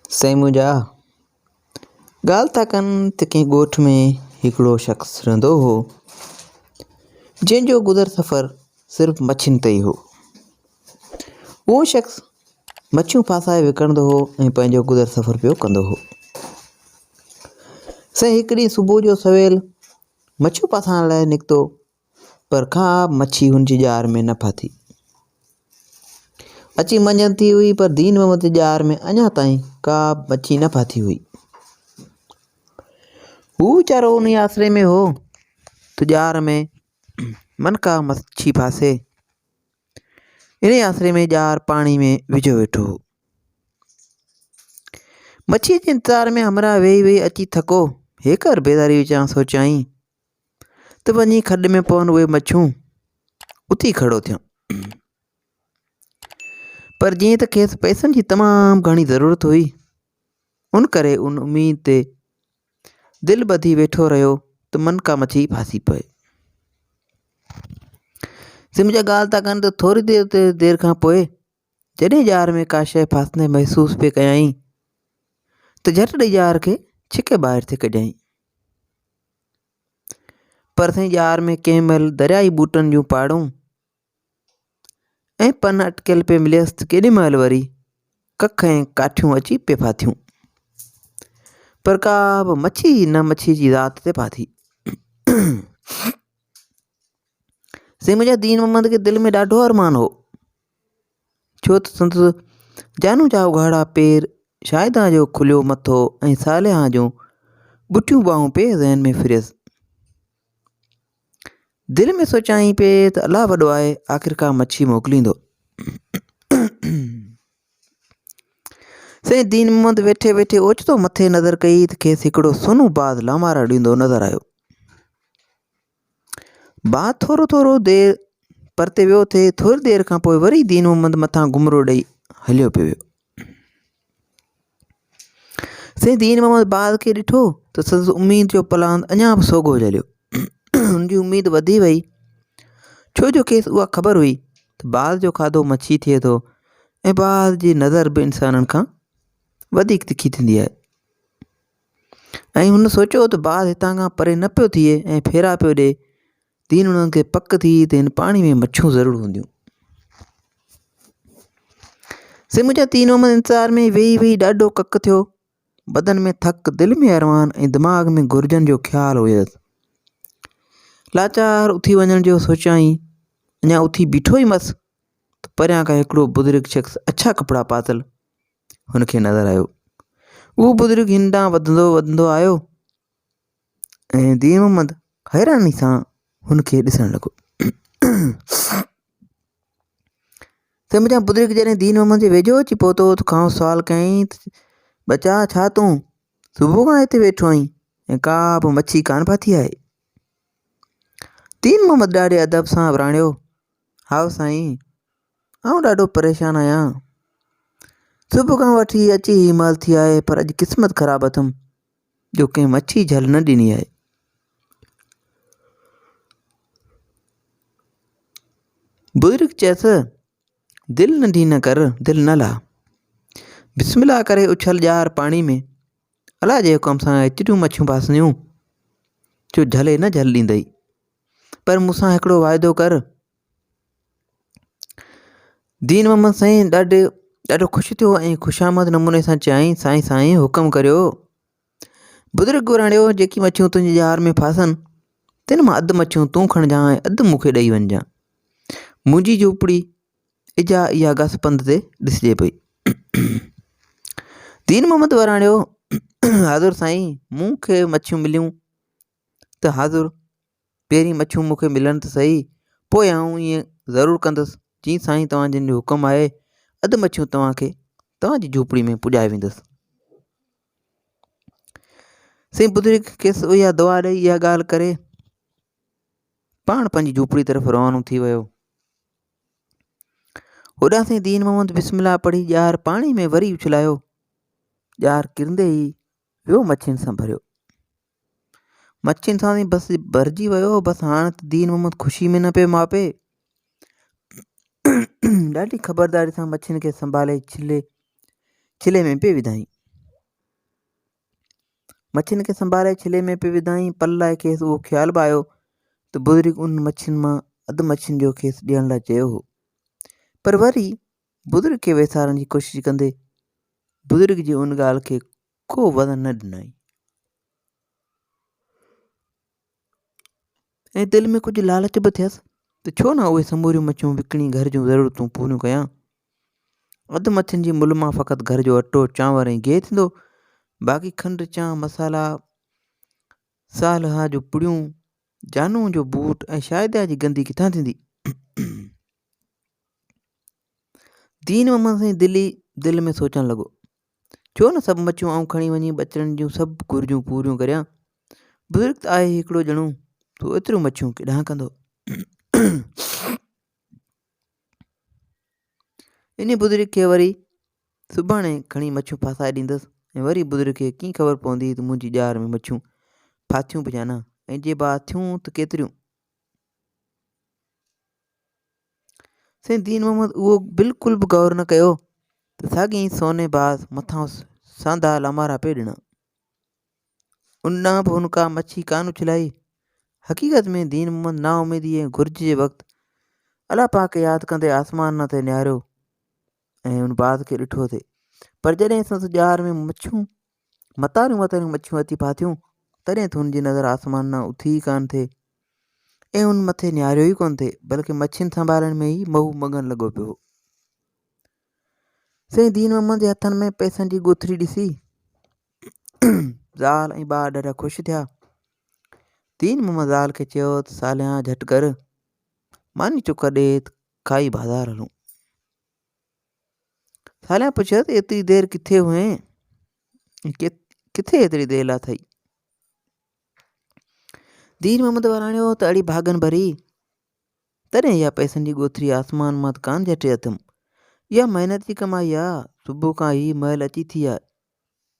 سائين منهنجا، ڳالهه ٿا ڪن ته ڪنهن ڳوٺ ۾ هڪڙو شخص رهندو هو، جنهن جو گذر سفر صرف مڇين تي ئي هو. اهو شخص مڇيون ڦاسائي وڪڻندو هو ۽ پنهنجو گذر سفر پيو ڪندو هو. سائين هڪ ڏينهن صبح جو سويل مڇيون ڦاسائڻ لاء نڪتو پر ڪا به مڇي هن جي ڄار ۾ نه ڦاٿي. اچي منجهند ٿي هئي پر دين محمد جي ڄار ۾ اڃا تائين ڪا به مڇي نه ڦاٿي هئي. هو ويچارو انهي آسري ۾ هو ته ڄار ۾ من ڪا مڇي ڦاسي. انهي آسري ۾ ڄار پاڻي ۾ وجهيو ويٺو هو. مڇيء جي انتظار ۾ همراهه ويهي ويهي اچي ٿڪو. هيڪر بيزاري وچان سوچيائين ته وڃي کڏ ۾ پون اهي مڇيون، اٿي کڙو ٿيان. پر جيئن ته کيس پئسن جي تمام گهڻي ضرورت هئي، ان ڪري ان اميد تي دل ٻڌي ويٺو رهيو ته من ڪا مڇي ڦاسي پوي. سم جا ڳالهه ٿا ڪن ته ٿوري دير دير کان پوء جڏهن ڄار ۾ ڪا شيء ڦاسندي محسوس پئي ڪيائين ته جهٽ ڏئي ڄار کي ڇڪي ٻاهر ٿي ڪڍيائين. پر سائين ڄار ۾ ڪنهن مهل دريائي ٻوٽن جون پاڙون ۽ پن اٽڪيل پئي مليس ته ڪيڏي مهل وري ڪک ۽ ڪاٺيون اچي پئي ڦاٿيون پر ڪا به مڇي نه مڇي جي ذات تي ڦاٿي. سائين منهنجا دين محمد کي دل ۾ ڏاڍو ارمان هو. ڇو ته سندس جانو جا اگهاڙا پير، شاهده جو کليو مٿو ۽ صالحه جون ٻٽيون ٻانهون پئي ذهن ۾ ڦريس. دل ۾ سوچيائين پئي ته الله وڏو آهي، آخر ڪا مڇي موڪليندو. سائين دين محمد ويٺي ويٺي اوچتو مٿي نظر ڪئي ته کيس هڪڙو سونو باز لامارا ڏيندو نظر آيو. باز ٿورو ٿورو دير پرتي ويو ٿي ٿوري دير کان پوء وري دين محمد مٿان گهمرو ڏئي هليو پيو ويو. سائين دين محمد باز کي ڏٺو ته سندس اميد جو پلاند اڃا به سوگهو جهليو. هن جي اميد وڌي وئي ڇو جو کيس اها خبر هئي ته باز جو کاڌو مڇي ٿئي ٿو ۽ باز جي نظر به انسانن کان وڌيڪ تکي ٿيندي آهي. ۽ هن سوچيو ته باز هتان کان پري نه پيو ٿئي ۽ ڦيرا پيو ڏئي تيئن هن کي پڪ ٿي ته هن پاڻي ۾ مڇيون ضرور هونديون. سي منهنجا تين محمد انتظار ۾ ويهي ويهي ڏاڍو ڪڪ ٿيو. بدن ۾ ٿڪ، دل ۾ ارمان ۽ دماغ ۾ گهرجن جو خيال هيس. لاچار اٿي وڃڻ جو سوچيائين. اڃا اٿي بيٺو ئي مس ته پريان کان هڪڙو بزرگ شخص اڇا ڪپڙا پاتل هن کي نظر آيو. اهو بزرگ هن ڏانهن وڌندو وڌندو آيو ۽ دين محمد حيراني سان هن کي ڏسڻ لڳو. تنهن منجهان بزرگ جڏهن دين محمد جي ويجهو اچي پهتو ته کانئس سوال ڪيائين ته ٻچا ڇا تون صبح کان هتي ويٺو آهين ۽ ڪا به مڇي ڪانه ڦاٿي آهي؟ دين محمد ڏاڍي ادب سان وراڻيو، هائو سائين، آئون ڏاڍو پريشان آهيان. صبح کان وٺي اچي هي مهل ٿي آهي پر اڄ قسمت خراب اٿم جو ڪنهن مڇي جهل نه ڏني آهي. بزرگ چيس، دل ننڍي نه ڪر، دل نه لاهه. بسم الله ڪري اڇل ڄار پاڻي ۾. الله جي حڪم سان ايتريون مڇيون ڦاسنديون جو جهلي نه جهل ڏيندئي. پر مون سان هڪڙو واعدو ڪر. دين محمد سائين ڏاڍي ڏاڍو خوش ٿيو ۽ خوشامد نموني سان چيائين سائين سائين حڪم ڪريو. بزرگ وراڻيو جيڪي مڇيون تنهنجي ڄار ۾ ڦاسن تن مان اڌ مڇيون تون کڻجان ۽ اڌ مون کي ڏئي وڃجان. منهنجي جهوپڙي اجها اها گس پنڌ تي ڏسجي پئي. دين محمد وراڻيو حاضر سائين مون کي مڇيون مليون ته حاضر پهرين مڇيون مون کي ملن ته سهي، پوء آئون ائين ضرور ڪندس. جي سائين توهان جن جو حڪم آهي، اڌ مڇيون توهان کي توهان جي جهوپڙي ۾ پڄائي ويندس. سائين بزرگ کيس اها دعا ڏئي اها ڳالهه ڪري پاڻ پنهنجي جهوپڙي طرف روانو ٿي ويو. هوڏانهن سائين دين محمد بسم الله پڙهي ڄار پاڻي ۾ وري اڇلايو. ڄار ڪرندي ئي ويو مڇين سان ڀريو. مڇين سان بس ڀرجي ويو بس هاڻ ته دين محمد خوشي ۾ نه پيو ماپي ڏاڍي خبرداري سان مڇين کي سنڀالي ڇلي ڇلي ۾ پئي وڌائين. مڇين کي سنڀالي ڇلي ۾ پئي وڌائين. پل لاء کيس اهو خيال به آيو ته بزرگ انهن مڇين مان اڌ مڇين جو کيس ڏيڻ لاء چيو هو. پر وري بزرگ کي ويسارڻ جي ڪوشش ڪندي بزرگ جي ان ڳالهه کي ڪو وزن نه ڏنائين. ۽ دل ۾ ڪجهه لالچ به ٿيس ته ڇو نه اهي سموريون مڇيون وڪڻي گهر جون ضرورتون پوريون ڪيان. اڌ مڇين جي ملهه مان فقط گهر جو اٽو، چانور ۽ گيهه ٿيندو، باقي کنڊ، چانهه، مصالحا، سالها جون پڙيون، جانوء جو بوٽ ۽ شاهده جي گندي ڪٿان ٿيندي؟ دين محمد سائين دل ئي دل ۾ سوچڻ لڳو. ڇو نه سڀ مڇيون آئون کڻي وڃي ٻچڙن جون سڀ گهرجون پوريون ڪريان. بزرگ ته آهي هڪڙو ڄڻو، سو ايتريون مڇيون ڪيڏانهن ڪندو. انهي بزرگ کي وري سڀاڻي کڻي مڇيون ڦاسائي ڏيندس ۽ وري بزرگ کي ڪيئن خبر پوندي ته منهنجي ڄار ۾ مڇيون ڦاٿيون به يا نه ۽ جي با ٿيون ته ڪيتريون. سائين دين محمد اهو بلڪل به غور نه ڪيو ته ساڳي ئي سوني باز مٿانئس سانڌا لامارا پئي ڏنا. ان ڏانهن به هن ڪا مڇي ڪانه اڇلائي. حقيقت ۾ دين محمد نااميدي ۽ گهرج جي وقت الله پاڪ کي ياد ڪندي آسمان ڏانهن ٿي نهاريو ۽ ان باز کي ڏٺو ٿي. پر جڏهن سندس ڄار ۾ مڇيون متاريون متاريون مڇيون اچي ڦاٿيون، تڏهن ته هن جي نظر آسمان ڏانهن اٿي ئي ڪانه ٿي ۽ هن مٿي نهاريو ئي ڪونه ٿي، بلڪه مڇين سنڀالڻ ۾ ئي محو مگن لڳو پيو هو. سائين دين محمد جي هٿن ۾ پئسن جي ڳوٿري ڏسي زال ۽ ٻار ڏاڍا خوش ٿيا. دين محمد زال کي چيو ته صالحان جهٽ ڪر، ماني چڪر ڏي ته کائي بازار هلون. صالحان پڇيو ته ايتري دير ڪٿي هئين؟ ڪٿي ايتري دير لاٿئي؟ دين محمد وراڻيو ته اڙي ڀاڳن ڀري، تڏهن اها پئسن جي ڳوٿري آسمان مان ته ڪانه جهٽي اٿم. اها محنت جي ڪمائي آ، صبح کان هي مهل اچي ٿي آ،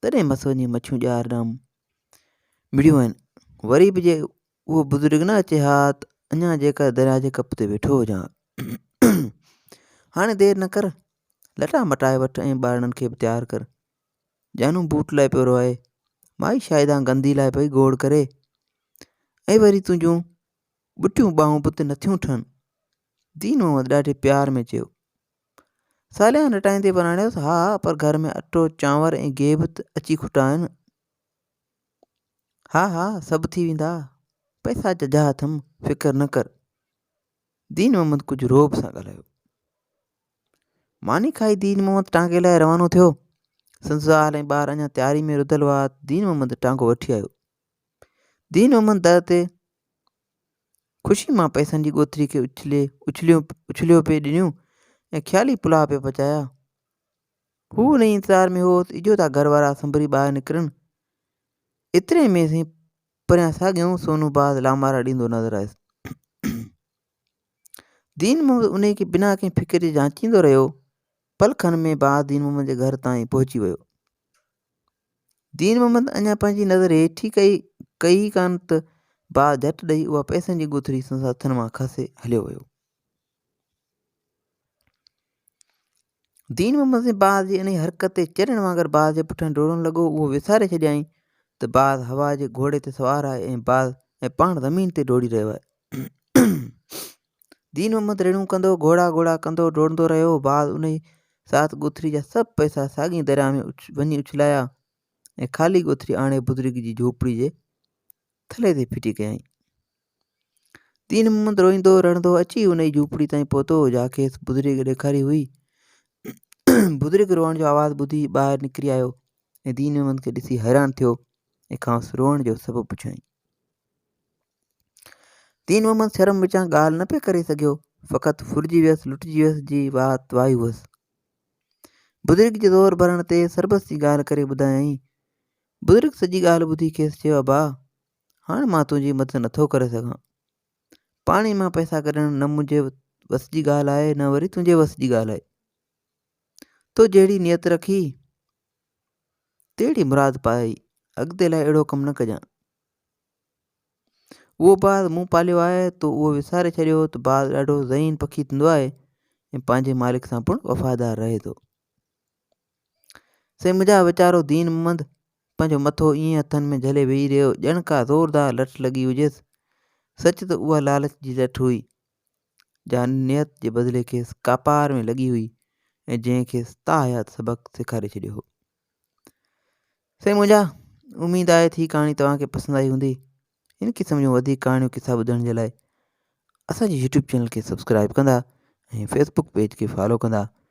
تڏهن مس وڃي مڇيون ڄار ڏانهن مڙيون آهن. وري به جي اهو بزرگ نه اچي ها ته اڃا جيڪر درياهه جي ڪپ تي ويٺو هجان ها. هاڻي دير نه ڪر، لٽا مٽائي وٺ ۽ ٻارڙن کي به تيار ڪر. جانو بوٽ لاء پيو روئي، مائي شاهدان گندي لاء پئي گوڙ ڪري ۽ وري تنهنجون ٻٽيون ٻانهون به ته نٿيون ٺهن. دين محمد ڏاڍي پيار ۾ چيو. صالحان نٽائيندي وراڻيس، ها پر گهر ۾ اٽو، چانور ۽ گيهه به ته اچي کٽا آهن. ها ها سڀ ٿي ويندا، پئسا ججها اٿم، فڪر نه ڪر. دين محمد ڪجهه رعب سان ڳالهايو. ماني کائي دين محمد ٽانگي لاء روانو ٿيو. سندس زال ۽ ٻار اڃا تياري ۾ رڌل هئا ته دين محمد ٽانگو وٺي آيو. دين محمد در تي خوشي مان پئسن جي ڳوٿري کي اڇلي اڇليو اڇليو پئي ڏنيون ۽ خيالي پلاء پئي پچايا. هو انهي انتظار ۾ هو ته اجهو ٿا گهر وارا سنڀري ٻاهر نڪرن. ايتري ۾ سائين پريان ساڳيو سونو باز لامارا ڏيندو نظر آيس. دين محمد انهي کي بنا ڪنهن فڪر جي جانچيندو رهيو. پل کن ۾ باز دين محمد جي گهر تائين پهچي ويو. دين محمد اڃا پنهنجي نظر هيٺ ئي ڪئي ڪئي ئي ڪانه ته باز جهٽ ڏئي اها پئسن جي ڳوٿري سندس هٿن مان کسي هليو ويو. دين محمد سين باز جي انهي حرڪت تي چرين وانگر باز جي پٺيان ڊوڙڻ لڳو. اهو وساري ڇڏيائين ته باز هوا جي گهوڙي تي سوار آهي ۽ باز ۽ پاڻ زمين تي ڊوڙي رهيو آهي. دين محمد رڙيون ڪندو، گهوڙا گهوڙا ڪندو ڊوڙندو رهيو. باز انهي ساعت ڳوٿري جا سڀ پئسا ساڳئي درياء ۾ وڃي اڇلايا ۽ خالي ڳوٿري آڻي بزرگ جي جهوپڙي جي ٿلهي تي ڦٽي ڪيائين. دين محمد روئيندو رڙندو اچي انهي جهوپڙي تائين پهتو جا کيس بزرگ ڏيکاري هئي. بزرگ روئڻ جو آواز ٻڌي ٻاهر نڪري آيو ۽ دين محمد کي ڏسي حيران ٿيو ۽ کانئس روئڻ جو سبب پڇيائين. دين محمد شرم وچان ڳالهه نه پئي ڪري سگهيو، فقط ڦرجي ويس لٽجي ويس جي وات وائي هئس. بزرگ جي زور ڀرڻ تي سربستي ڳالهه ڪري ٻڌايائين. بزرگ سڄي ڳالهه ٻڌي کيس چيو ابا! هاڻ مان تنهنجي مدد نٿو ڪري سگهان. پاڻي مان پئسا ڪڍڻ نه منهنجي وس جي ڳالهه آهي نه وري تنهنجي وس جي ڳالهه آهي. تو جهڙي نيت رکي تهڙي مراد پائي. اڳتي لاء اهڙو ڪم نه ڪجان. اهو باز مون پاليو آهي تو اهو وساري ڇڏيو ته باز ڏاڍو ذهين پکي ٿيندو آهي ۽ پنهنجي مالڪ سان پڻ وفادار رهي ٿو. سائين منهنجا ويچارو دين محمد پنهنجو مٿو ائين هٿن ۾ جهلي ويهي رهيو ڄڻ ڪا زوردار لٺ لڳي هجيس. سچ ته اها لالچ جي لٺ هئي، جا نيت جي بدلي کيس ڪاپار ۾ لڳي هئي ۽ جنهن کيس تاحيات سبق سيکاري ڇڏيو هو. سائين منهنجا، اميد آهي ته هي ڪهاڻي توهان کي پسند آئي هوندي. هن قسم جون وڌيڪ ڪهاڻيون قصا ٻڌڻ جي لاء اسان جي يوٽيوب چينل کي سبسڪرائب ڪندا ۽ فيسبوڪ پيج کي فالو ڪندا.